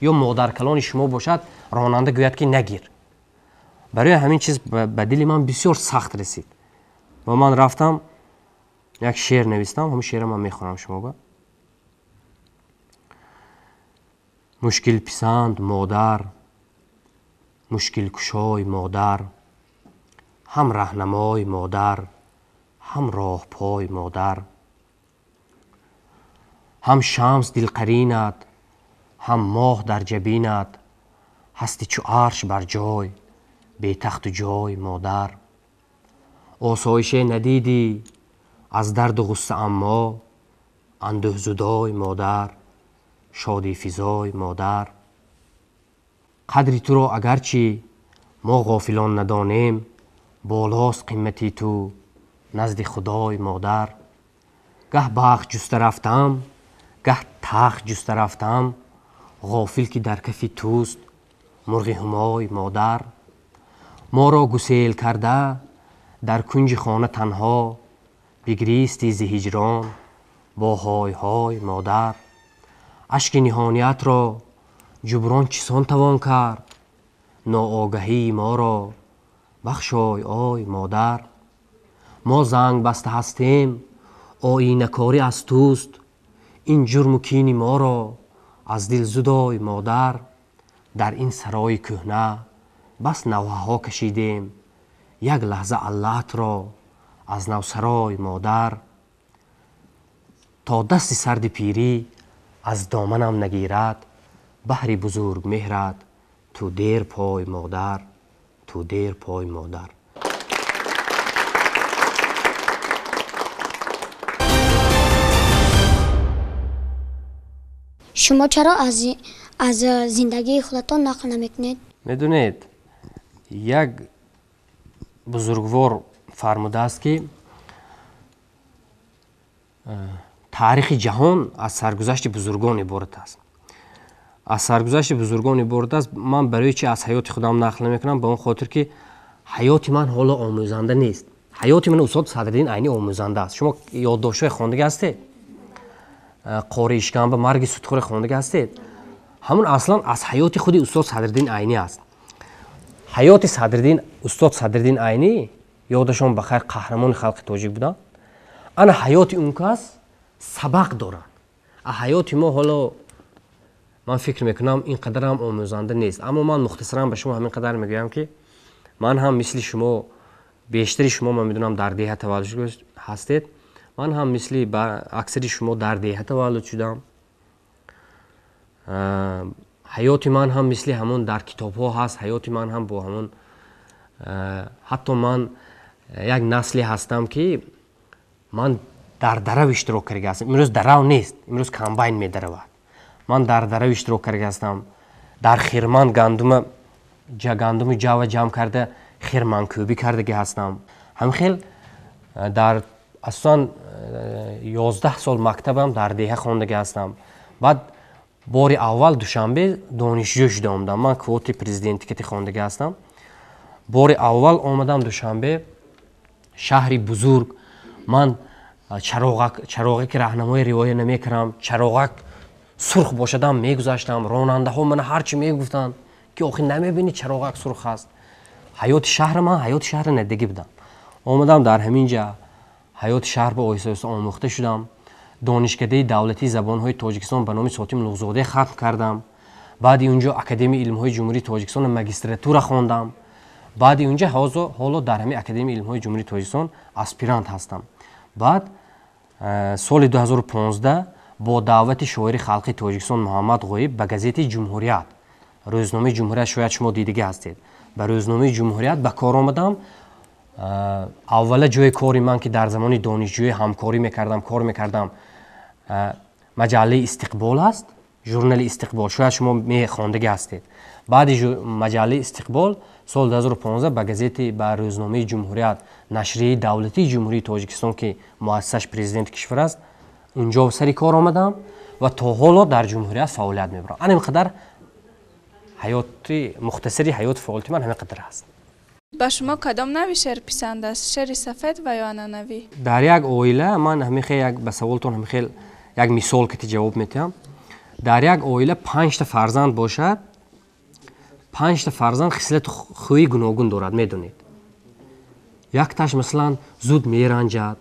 Speaker 1: ё модаркалони шумо бошад, ронанда гӯяд ки нагир. Барои ҳамин чиз ба дили ман бисёр сахт расид ва ман рафтам як шеър навистам. Ҳамон шеърро ман мехонам шумо. Мушкилписанд модар, мушкилкушой модар, ҳам раҳнамой модар, ҳам роҳпой модар, Ҳам шамс дилқаринат, ҳам моҳ дар ҷабинат, ҳасти чу арш бар ҷой, бетахту ҷой модар. Осоише надидӣ аз дарду ғусса аммо, андӯҳзудой модар, шодифизой модар. Қадри туро агарчи мо ғофилон надонем, болост қимати ту назди худой модар. Гаҳ бахт ҷуста рафтам, гаҳ тахт ҷуста рафтам, ғофил ки дар кафи туст мурғи ҳумой модар. Моро гусел карда дар кунҷи хона танҳо, бигристӣ зи ҳиҷрон бо ҳой-ҳой модар. Ашки ниҳониятро ҷуброн чисон тавон кард, ноогаҳии моро бахшой ой модар. Мо занг баста ҳастем, оинакорӣ аз туст, ин ҷурму кини моро аз дил зудой модар. Дар ин сарои кӯҳна бас навҳаҳо кашидем, як лаҳза аллаатро аз навсарой модар. То дасти сарди пирӣ аз доманам нагирад, баҳри бузург меҳрат ту дер пой модар, ту дер пой модар.
Speaker 4: Шумо чаро аз зиндагии худатон нақл намекунед?
Speaker 1: Медонед, як бузургвор фармудааст, ки таърихи ҷаҳон аз саргузашти бузургон иборат аст. Аз саргузашти бузургон иборат аст. Ман барои чи аз ҳаёти худам нақл намекунам? Ба он хотир ки ҳаёти ман ҳоло омӯзанда нест. Ҳаёти ман устод Садриддин Айнӣ омӯзанда аст. Шумо ёддоштҳои хондагӣ ҳастед? Қори ишкамба, марги сутхӯре хондагӣ ҳастед? Ҳамун аслан аз ҳаёти худи устод Садриддин Айнӣ аст. Ҳаёти устод Садриддин Айнӣ, ёдашон ба хайр, қаҳрамони халқи тоҷик буданд. Ана ҳаёти он кас сабақ дорад. Ҳаёти мо ҳоло ман фикр мекунам ин қадарам омӯзанда нест. Аммо ман мухтасаран ба шумо ҳамин қадар мегӯям, ки ман ҳам мисли шумо, бештари шумо ман медонам дар деҳа таваллуд ҳастед, ман ҳам мисли аксари шумо дар деҳа таваллуд шудам. Ҳаёти ман ҳам мисли ҳамон дар китобҳо ҳаст. Ҳаёти ман ҳам бо ҳамон, ҳатто ман як насле ҳастам, ки ман дар дарав иштирок карда ҳастам. Имрӯз дарав нест, имрӯз комбайн медаравад. Ман дар дарав иштирок карда ҳастам. Дар хирман гандуми ҷава ҷамъ карда хирманкӯбӣ кардагӣ ҳастам. Ҳамин хел дар асосан 11 сол мактабам дар деҳа хондагӣ ҳастам. Баъд бори аввал Душанбе донишҷӯ шуда омадам. Ман квоти президенти кати хондагӣ ҳастам. Бори аввал омадам Душанбе, шаҳри бузург. Ман чароғе ки раҳнамои ривоя намекунам, чароғак сурх бошадам мегузаштам. Ронандаҳо мана ҳарчи мегуфтанд, ки охир намебинӣ чароғак сурх аст. Ҳаёти шаҳри ман ҳаёти шаҳри надигӣ будам. Омадам дар ҳамин ҷа ҳаёти шаҳр ба оҳиста оҳиста омӯхта шудам. Донишкадаи давлатии забонҳои Тоҷикистон ба номи Сотим Луғзода хатм кардам. Баъди унҷо Академияи илмҳои Ҷумҳурии Тоҷикистон магистратура хондам. Баъди унҷа ҳоло дар ҳамин Академияи илмҳои Ҷумҳурии Тоҷикистон аспирант ҳастам. Баъд соли 2015 бо даъвати шоири халқи Тоҷикистон Муҳаммад Ғоиб ба газетаи Ҷумҳурият, рӯзномаи Ҷумҳурият, шояд шумо дидагӣ ҳастед, ба рӯзномаи Ҷумҳурият ба кор омадам. Аввала ҷои кори ман, ки дар замони донишҷӯӣ ҳамкорӣ мекардам, кор мекардам, маҷаллаи Истиқбол аст, журнали Истиқбол, шояд шумо мехондагӣ ҳастед. Баъди маҷаллаи Истиқбол соли 2015 ба газети, ба рӯзномаи Ҷумҳурият, нашрияи давлатии Ҷумҳурии Тоҷикистон, ки муассисаш президенти кишвар аст, унҷо сари кор омадам ва то ҳоло дар Ҷумҳурият фаъолият мебарам. Ана ин қадар ҳаёти мухтасари ҳаёти фаъолияти ман ҳамин қадар аст.
Speaker 11: Ба шумо кадом нави шеър писанд аст? Шеъри сафед ва ё анъанавӣ?
Speaker 1: Дар як оила ман ҳамин хел як ба саволтон ҳамин хел як мисол кати ҷавоб медиҳам. Дар як оила 5 фарзанд бошад, 5 фарзанд хислату хӯи гуногун дорад, медонед. Якташ масалан зуд меранҷад,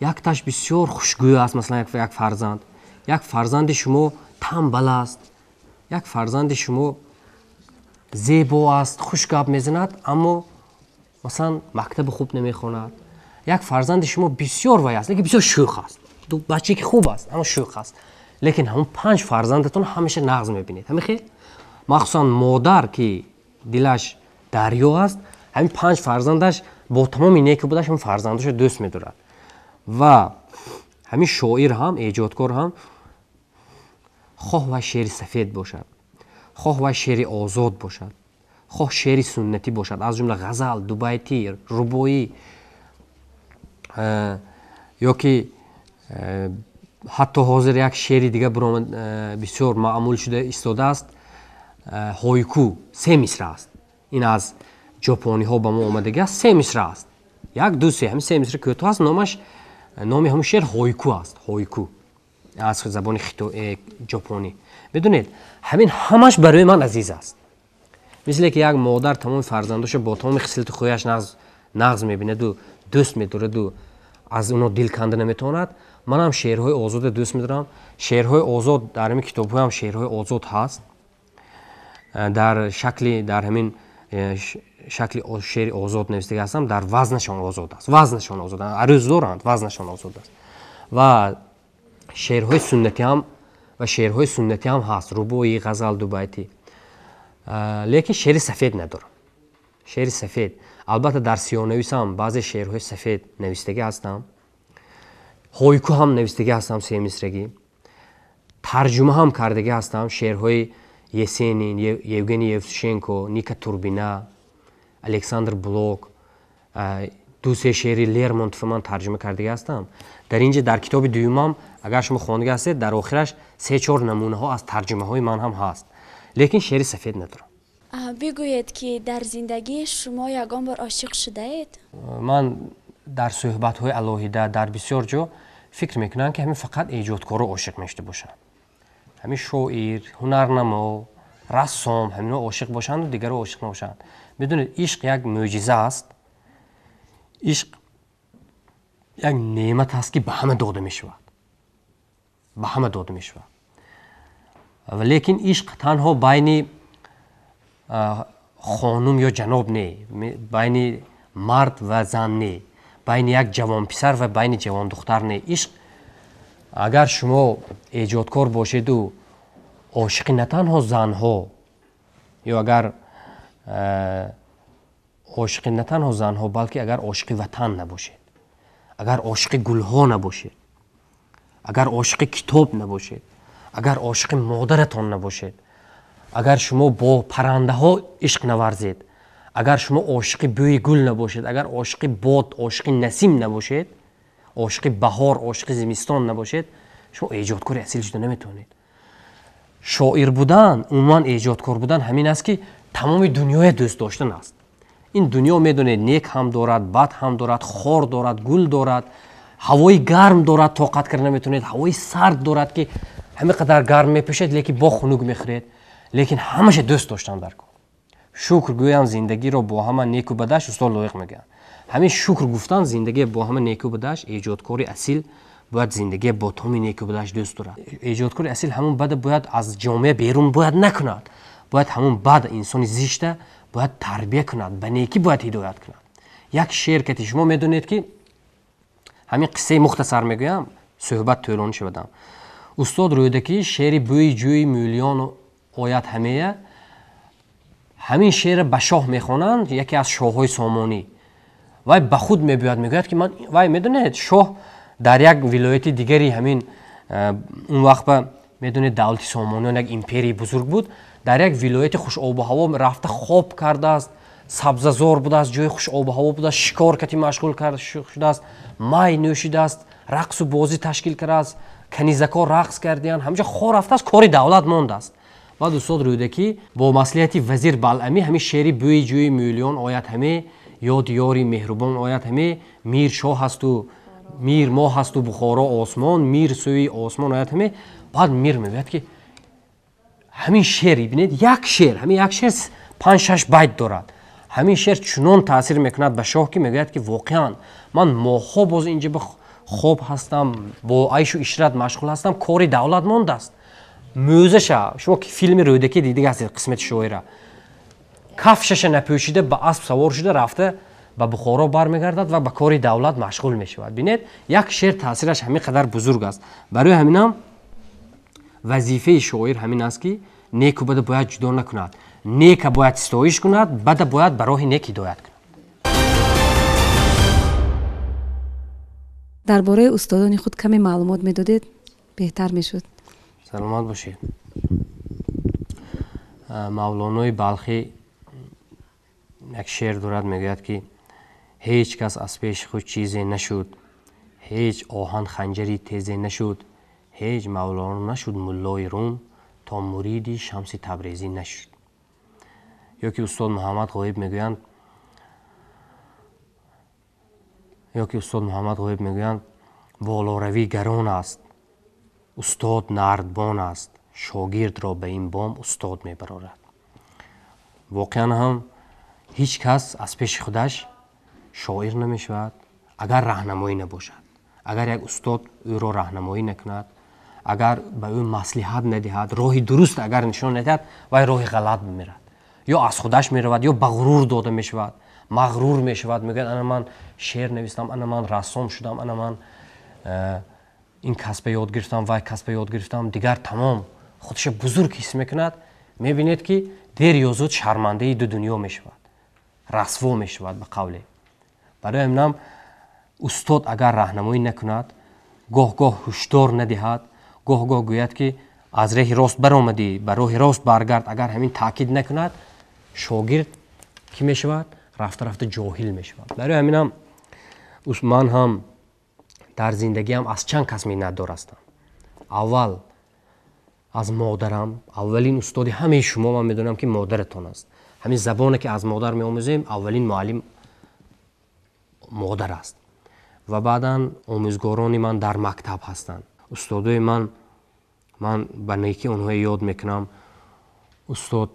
Speaker 1: якташ бисёр хушгӯй аст, масалан як фарзанд. Як фарзанди шумо тамбал аст, як фарзанди шумо зебо аст, хуш гап мезанад, аммо масалан мактаби хуб намехонад. Як фарзанди шумо бисёр вай аст, лекин бисёр шӯх аст. Бачае ки хуб аст, аммо шӯх аст. Лекин ҳамун 5 фарзандатон ҳамеша нағз мебинед. Ҳамин хел? Махсусан модар ки дилаш дарё аст, ҳамин 5 фарзандаш бо тамоми неку будаш ҳамин фарзандашро дӯст медорад. Ва ҳамин шоир ҳам, эҷодкор ҳам, хоҳ вай шеъри сафед бошад, хоҳ вай шеъри озод бошад, хоҳ шеъри суннатӣ бошад, аз ҷумла ғазал, дубайтӣ, рубоӣ, ё ки ҳатто ҳозир як шеъри дига бисёр маъмул шуда истодааст, ҳойку, 3 мисра аст. Ин аз ҷопониҳо ба мо омадагӣ аст, 3 мисра аст. 1, 2, 3, ҳамин 3 мисра кӯтоҳ аст, номи ҳамун шеър ҳойку аст. Ҳойку аз забони ҷопонӣ. Медонед, ҳамин ҳамаш барои ман азиз аст. Мисле ки як модар тамоми фарзандошо бо тамоми хислати хӯяш нағз мебинаду дӯст медораду аз оно дил канда наметавонад, манам шеърҳои озода дӯст медорам. Шеърҳои озод дар ҳамин китобҳоям шеърҳои озод ҳаст. Дар шакли, дар ҳамин шакли шеъри озод навиштага ҳастам, дар вазнашон озод аст. Вазнашон озод аст. Арӯз доранд, вазнашон озод аст. Ва шеърҳои суннатӣ ҳам, ва шеърҳои суннатӣ ҳам ҳаст, рубоӣ, ғазал, дубайтӣ. Лекин шеъри сафед надорам. Шеъри сафед. Албатта дар сиёҳнависам баъзе шеърҳои сафед навиштагӣ ҳастам. Ҳойку ҳам навиштагӣ ҳастам, семисрагӣ. Тарҷума ҳам кардагӣ ҳастам шеърҳои Есенин, Евгений Евтушенко, Ника Турбина, Александр Блок, 2-3 шеъри Лермонтов ман тарҷума кардагӣ ҳастам. Дар инҷа дар китоби дуюмам, агар шумо хондагӣ ҳастед, дар охираш 3-4 намунаҳо аз тарҷумаҳои ман ҳам ҳаст. Лекин шеъри сафед надорам.
Speaker 12: Бигӯед ки дар зиндагии шумо ягон бор ошиқ шудаед?
Speaker 1: Ман дар суҳбатҳои алоҳида дар бисёр ҷо фикр мекунам ки ҳамин фақат эҷодкоро ошиқ мешуда бошанд. Ҳамин шоир, ҳунарнамо, рассом, ҳаминҳо ошиқ бошанду дигаро ошиқ набошанд. Медонед, ишқ як мӯъҷиза аст. Ишқ як неъмат аст ки ба ҳама дода мешавад. Ба ҳама дода мешавад. Лекин ишқ танҳо байни хонум ё ҷаноб не, байни мард ва зан не, байни як ҷавонписар ва байни ҷавондухтар не. Ишқ, агар шумо эҷодкор бошеду ошиқи на танҳо занҳо, ё агар ошиқи на танҳо занҳо, балки агар ошиқи ватан набошед, агар ошиқи гулҳо набошед, агар ошиқи китоб набошед, агар ошиқи модаратон набошед, агар шумо бо паррандаҳо ишқ наварзед, агар шумо ошиқи бӯи гул набошед, агар ошиқи бод, ошиқи насим набошед, ошиқи баҳор, ошиқи зимистон набошед, шумо эҷодкори асил шуда наметавонед. Шоир будан, умуман эҷодкор будан ҳамин аст ки тамоми дунёя дӯст доштан аст. Ин дунё медонед, нек ҳам дорад, бад ҳам дорад, хор дорад, гул дорад, ҳавои гарм дорад, тоқат карда наметавонед, ҳавои сард дорад ки ҳамин қадар гарм мепӯшед, лекин бо хунук мехӯред. Лекин ҳамаша дӯст доштан дар кор. Шукр гӯям зиндагиро бо ҳама неку бадаш, устод Лоиқ мегӯянд. Ҳамин шукр гуфтан зиндагие бо ҳама неку бадаш, эҷодкори асил бояд зиндагие бо тамоми неку бадаш дӯст дорад. Эҷодкори асил ҳамун бада бояд аз ҷомеа берун бояд накунад. Бояд ҳамун бад инсони зишта бояд тарбия кунад, ба некӣ бояд ҳидоят кунад. Як шеър кати шумо медонед ки ҳамин қиссаи мухтасар мегӯям, суҳбат тӯлонӣ шавадам. Устод Рӯдакӣ шеъри бӯи ҷӯи мӯлиён ояд ҳамея, ҳамин шеърро ба шоҳ мехонанд, яке аз шоҳҳои сомонӣ. Вай ба худ мебиёяд, мегӯяд ки ман, вай медонед, шоҳ дар як вилояти дигари ҳамин он вақт ба медонед давлати сомониён як империяи бузург буд, дар як вилояти хушобуҳаво рафта хоб кардааст, сабзазор будааст, ҷои хушобуҳаво будааст, шикор кати машғул шудааст, май нӯшидааст, рақсу бозӣ ташкил кардааст, канизакҳо рақс кардиянд, ҳамҷо хор рафтааст, кори давлат мондааст. Баъд устод Рӯдакӣ бо маслиҳати вазир Балъамӣ ҳамин шеъри бӯи ҷӯи мӯлиён ояд ҳаме, ёди ёри меҳрубон ояд ҳаме, мир шоҳ ҳасту мир моҳ ҳасту Бухоро осмон, мир сӯи осмон ояд ҳаме. Баъд мир мегӯяд ки ҳамин шеър, бинед, як шеър, ҳамин як шеър 5-6 байт дорад. Ҳамин шеър чунон таъсир мекунад ба шоҳ ки мегӯяд ки воқеан ман моҳҳо боз инҷа ба хоб ҳастам, бо айшу ишрат машғул ҳастам, кори давлат мондааст. Мӯзаша, шумо ки филми Рӯдакӣ дида ҳастед, қисмати шоира, кафшаша напӯшида ба асп савор шуда рафта ба Бухоро бармегардад ва ба кори давлат машғул мешавад. Бинед, як шеър таъсираш ҳамин қадар бузург аст. Барои ҳаминам Вазифаи шоир ҳамин аст, ки неку бада бояд ҷудо накунад, нека бояд ситоиш кунад, бада бояд ба роҳи нек ҳидоят кунад.
Speaker 13: Дар бораи устодони худ каме маълумот медодед, беҳтар мешуд.
Speaker 1: Саломат бошед. Мавлонои Балхӣ як шеър дорад, мегӯяд, ки ҳеҷ кас аз пеши худ чизе нашуд, ҳеҷ оҳан ханҷари тезе нашуд, ҳеҷ мавлоно нашуд муллои рум, то муриди Шамси Табрезӣ нашуд. Ё ки устод Муҳаммад Ғоиб мегӯянд, ё ки устод Муҳаммад Ғоиб мегӯянд, болоравӣ гарон аст, устод нардбон аст, шогирдро ба ин бом устод мебарорад. Воқеан ҳам ҳеҷ кас аз пеши худаш шоир намешавад, агар раҳнамоӣ набошад, агар як устод ӯро раҳнамоӣ накунад, агар ба ӯ маслиҳат надиҳад, роҳи дуруст агар нишон надиҳад, вай роҳи ғалат мемирад, ё аз худаш меравад, ё ба ғурур дода мешавад, мағрур мешавад, мегӯяд ана ман шеър навистам, ана ман рассом шудам, ана ман ин касба ёд гирифтам, вай касба ёд гирифтам, дигар тамом худша бузург ҳис мекунад. Мебинед, ки дер ё зуд шармандаи ду дунё мешавад, расво мешавад ба қавле. Барои ҳаминам устод агар раҳнамоӣ накунад, гоҳ-гоҳ ҳушдор надиҳад, гоҳ-гоҳ гӯяд, ки аз реҳи рост баромадӣ, ба роҳи рост баргард, агар ҳамин таъкид накунад, шогирд кӣ мешавад? Рафта рафта ҷоҳил мешавад. Барои ҳаминам ман ҳам дар зиндагиам аз чанд кас миннатдор ҳастам. Аввал аз модарам, аввалин устоди ҳамаи шумо ман медонам, ки модаратон аст. Ҳамин забоне, ки аз модар меомӯзем, аввалин муаллим модар аст. Ва баъдан омӯзгорони ман дар мактаб ҳастанд. Устодои ман, ман ба некӣ онҳое ёд мекунам. Устод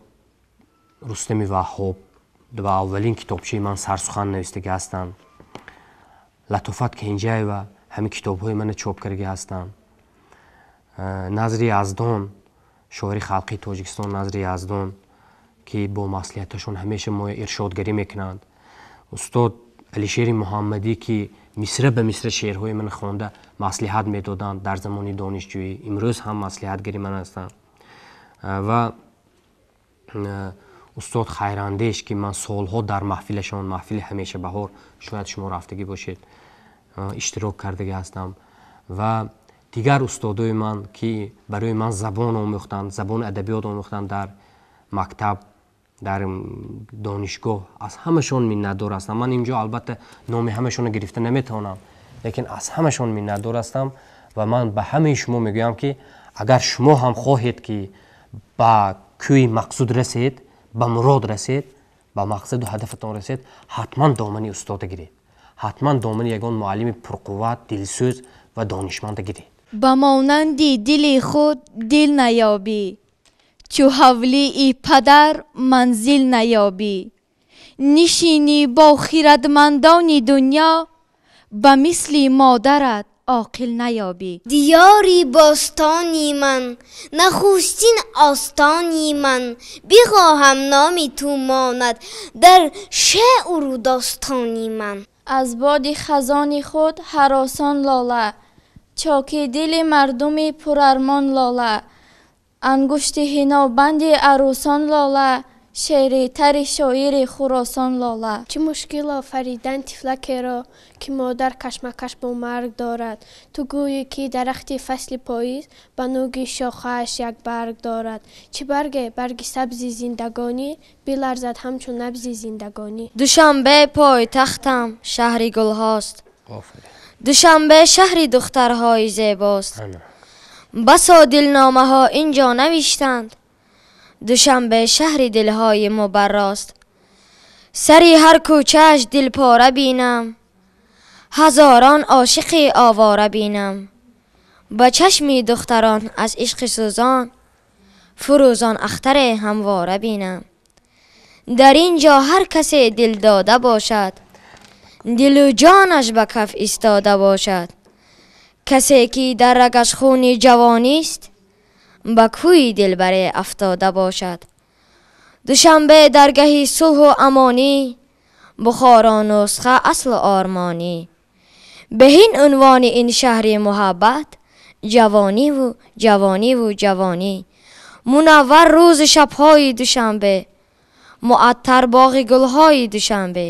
Speaker 1: Рустами Ваҳҳоб ва аввалин китобчаи ман сарсухан навистагӣ ҳастанд. Латофат Кенҷаева ҳамин китобҳои мана чоп кардагӣ ҳастанд. Назри Яздон, шоири халқии Тоҷикистон Назри Яздон, ки бо маслиҳаташон ҳамеша мо иршодгарӣ мекунанд. Устод Алишери Муҳаммадӣ, ки мисра ба мисра шеърҳои ман хонда маслиҳат медоданд дар замони донишҷӯӣ, имрӯз ҳам маслиҳатгари ман ҳастанд. Ва устод Хайрандеш, ки ман солҳо дар маҳфилашон, маҳфили ҳамеша баҳор, шояд шумо рафтагӣ бошед, иштирок кардагӣ ҳастам. Ва дигар устодои ман, ки барои ман забон омӯхтанд, забони адабиёт омӯхтанд дар мактаб, дар донишгоҳ, аз ҳамашон миннатдор ҳастам. Ман инҷо албатта номи ҳамашонро гирифта наметавонам, лекин аз ҳамашон миннатдор ҳастам. Ва ман ба ҳамаи шумо мегӯям, ки агар шумо ҳам хоҳед, ки ба кӯи мақсуд расед, ба мурод расед, ба мақсаду ҳадафатон расед, ҳатман домани устода гиред, ҳатман домани ягон муаллими пурқувват, дилсӯз ва донишманда гиред.
Speaker 14: Ба монанди дили худ дил наёбӣ, чу ҳавлии падар манзил наёбӣ. Нишинӣ бо хирадмандони дунё, ба мисли модарат оқил наёбӣ.
Speaker 15: Диёри бостони ман, нахустин остони ман, бихоҳам номи ту монад дар шеъру достони ман.
Speaker 11: Аз боди хазони худ ҳаросон лола, чоки дили мардуми пурармон лола, ангушти ҳинобанди арӯсон лола, шеъри тари шоири Хуросон лола.
Speaker 16: Чӣ мушкил офаридан тифлакеро, ки модар кашмакаш бо марг дорад. Ту гӯӣ, ки дарахти фасли поиз ба нӯги шохааш як барг дорад. Чӣ барге? Барги сабзи зиндагонӣ, биларзад ҳамчун набзи зиндагонӣ.
Speaker 17: Душанбе пойтахтам, шаҳри гулҳост. Душанбе шаҳри духтарҳои зебост. Басо дилномаҳо ин ҷо навиштанд. Душанбе шаҳри дилҳои мубаррост. Сари ҳар кӯчааш дилпора бинам, ҳазорон ошиқи овора бинам. Ба чашми духтарон аз ишқи сӯзон, фурӯзон ахтаре ҳамвора бинам. Дар ин ҷо ҳар касе дил дода бошад, дилу ҷонаш ба каф истода бошад. Касе ки дар рагаш хуни ҷавонист, ба кӯи дилбаре афтода бошад. Душанбе даргаҳи сулҳу амонӣ, Бухоро нусха аслу ормонӣ. Беҳин унвони ин шаҳри муҳаббат, Ҷавониву ҷавониву ҷавонӣ. Мунаввар рӯзу шабҳои Душанбе, муаттар боғи гулҳои Душанбе.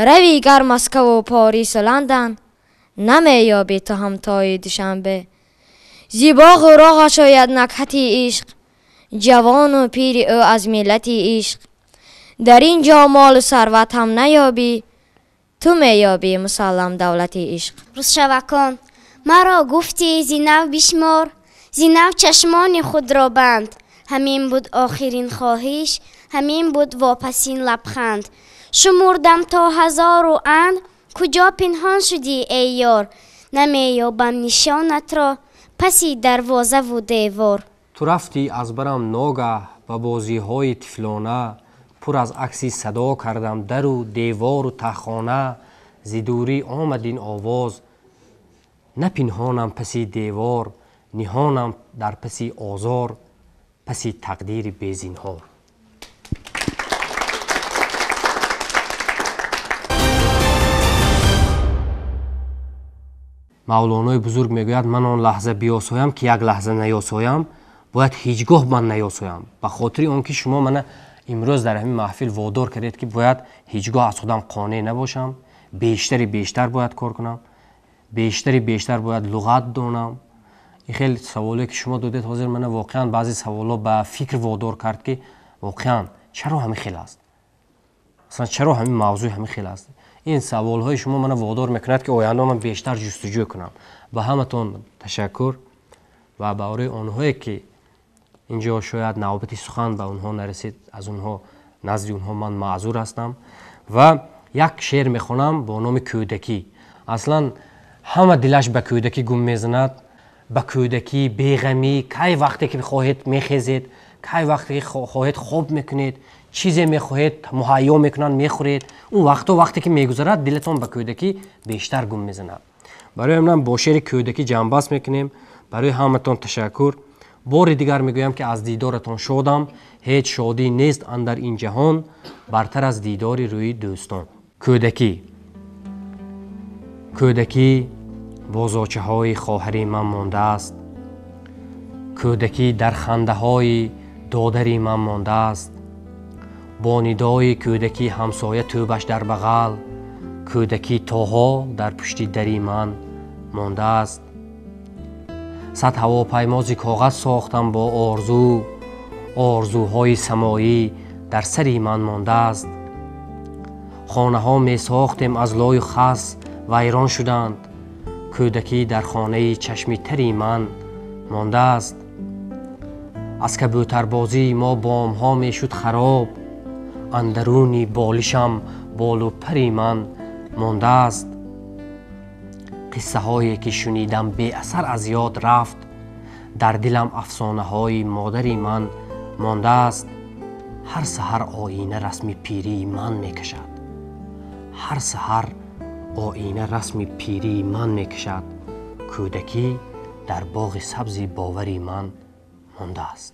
Speaker 17: Равӣ гар Москаву Порису Ландан, намеёбӣ ту ҳамтои Душанбе. Зи боғу роҳаш ояд накҳати ишқ, ҷавону пири ӯ аз миллати ишқ. Дар ин ҷо молу сарват ҳам наёбӣ, ту меёбӣ мусаллам давлати ишқ.
Speaker 15: Рӯзшавакон, маро гуфтӣ зи нав бишмор, зи нав чашмони худро банд. Ҳамин буд охирин хоҳиш, ҳамин буд вопасин лабханд. Шумурдам то ҳазору анд, куҷо пинҳон шудӣ, эй ёр? Намеёбам нишонатро паси дарвозаву девор.
Speaker 1: Ту рафтӣ аз барам ногаҳ ба бозиҳои тифлона, пур аз акси садо кардам дару девору таҳхона. Зи дурӣ омад ин овоз, напинҳонам паси девор, ниҳонам дар паси озор, паси тақдири безинҳор. Мавлонои бузург мегӯяд: ман он лаҳза биёсоям, ки як лаҳза наёсоям, бояд ҳеҷ гоҳ ман наёсоям. Ба хотири он ки шумо мана имрӯз дар ҳамин маҳфил водор кардед, ки бояд ҳеҷ гоҳ аз худам қонеъ набошам, бештари бештар бояд кор кунам, бештари бештар бояд луғат донам. Ин хеле саволе ки шумо додед ҳозир мана воқеан баъзе саволҳо ба фикр водор кард, ки воқеан чаро ҳамин хел аст, масалан чаро ҳамин мавзӯи ҳамин хел аст. Ин саволҳои шумо мана водор мекунад, ки оянда ман бештар ҷустуҷӯ кунам. Ба ҳаматон ташаккур ва барои онҳое ки инҷо шояд навбати сухан ба онҳо нарасид, аз онҳо назди онҳо ман маъзур ҳастам. Ва як шеър мехонам бо номи кӯдакӣ. Аслан ҳама дилаш ба кӯдакӣ гум мезанад, ба кӯдакӣ, беғамӣ, кай вақте ки хоҳед мехезед, кай вақте ки хоҳед хоб мекунед, чизе мехоҳед муҳайё мекунанд, мехӯред. Он вақтҳо вақте ки мегузарад, дилатон ба кӯдакӣ бештар гум мезанад. Барои ҳамин бо шеъри кӯдакӣ ҷамъбаст мекунем. Барои ҳаматон ташаккур. Бори дигар мегӯям, ки аз дидоратон шодам, ҳеҷ шодӣ нест андар ин ҷаҳон бартар аз дидори рӯи дӯстон. Кӯдакӣ. Кӯдакӣ бозочаҳои хоҳари ман мондааст, кӯдакӣ дар хандаҳои додари ман мондааст, бо нидои кӯдакӣ ҳамсоя тӯбаш дар бағал, кӯдакӣ то ҳол дар пушти дари ман мондааст. Сад ҳавопаймози коғаз сохтам бо орзу, орзуҳои самоӣ дар сари ман мондааст. Хонаҳо месохтем аз лою хас, вайрон шуданд, кӯдакӣ дар хонаи чашми тари ман мондааст. Аз кабӯтарбозии мо бомҳо мешуд хароб, андаруни болишам болу пари ман мондааст. Қиссаҳое ки шунидам беасар аз ёд рафт, дар дилам афсонаҳои модари ман мондааст. Ҳар саҳар оина расми пирии ман мекашад, ҳар саҳар оина расми пирии ман мекашад. Кӯдакӣ дар боғи сабзи бовари ман мондааст.